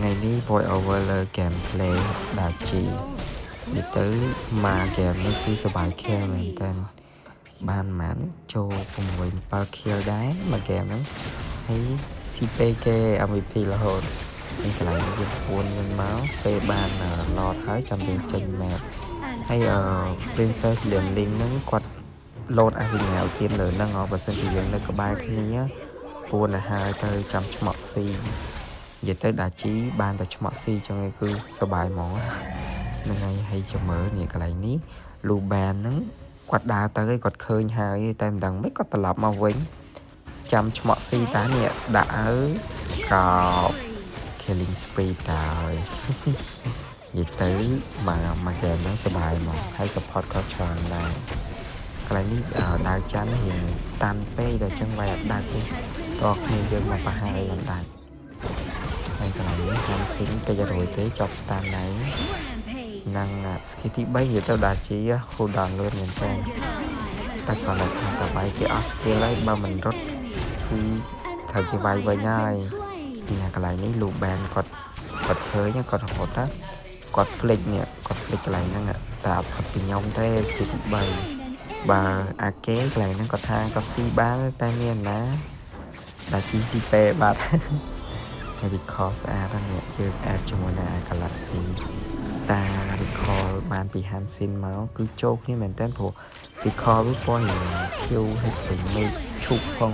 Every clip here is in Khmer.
ថ្ងៃនេះ voice over លើ gameplay ដាជីនិយាយទៅមក game នេះគឺសប្បាយ kill មែនតើបានប៉ុន្មានចូល6 7 kill ដែរមួយ game ហ្នឹងហើយ CPK MVP រហូតនេះកន្លែងនេះយើងពួនវិញមកពេលបាន lord ហើយចាំយើងចេញ map ហើយអឺ Princess Lian Ling ហ្នឹងគាត់លោតអាសញ្ញាឧទានលើហ្នឹងហ៎បើសិនជាយើងនៅក្បែរគ្នាពួនឲ្យហើយទៅចាំឆ្មក់ស៊ីនិយាយទៅដាជីបានតែឆ្មក់ស៊ីចឹងឯងគឺសប្បាយហ្មងហ្នឹងហើយហើយចាំមើលនេះកន្លែងនេះលូបានហ្នឹងគាត់ដើរទៅឯងគាត់ឃើញហើយតែមិនដឹងមិនគាត់ត្រឡប់មកវិញចាំឆ្មក់ស៊ីតានេះដាក់ឲ្យកោប killing spree តើនិយាយទៅមកមកហ្គេមហ្នឹងសប្បាយហ្មងហើយ support ក៏ច្រើនដែរកន្លែងនេះដាវច័ន្ទរៀងតាន់ពេកដល់ចឹងវាយអត់ដាច់ទេតគ្នាយើងមកប្រហែលមិនដាច់ហើយកន្លែងនេះហាន់ស៊ីងតិចរួយទេជាប់ stand ដែរនឹង skill ទី3និយាយទៅដាជី cool down លឿនមែនតើតែគាត់តែថាតវាយគេអស់ skill ហើយបើមិនរត់គឺត្រូវគេវាយវិញហើយញ៉ាកន្លែងនេះលូបែនគាត់គាត់ឃើញគាត់រត់ណាគាត់ flick នេះគាត់ flick កន្លែងហ្នឹងតែអត់ផុតពីខ្ញុំទេ skill ទី3បើអាកេកន្លែងហ្នឹងគាត់ថាគាត់ស៊ីបានតែមានណាដាជីស៊ីពេបាត់ហើយ recall ស្អាតហ្នឹងយើងអាចជាមួយនឹង Galaxy Star recall បានពី Hansin មកគឺចូលគ្នាមែនតើព្រោះ recall វាពណ៌រៀងខៀវហើយស្ទិញមេឃឈូកផង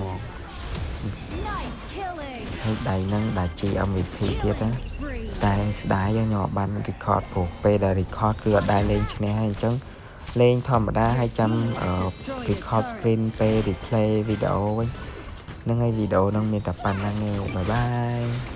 ហើយដៃហ្នឹងដាជី MVP ទៀតណាតែស្ដាយខ្ញុំអត់បាន record ព្រោះពេលដែល record គឺអត់ដែលលេងឈ្នះហើយអញ្ចឹងលេងធម្មតាហើយចាំ record screen ពេល replay វីដេអូវិញហ្នឹងហើយវីដេអូហ្នឹងមានតែប៉ុណ្្នឹងឯង bye bye.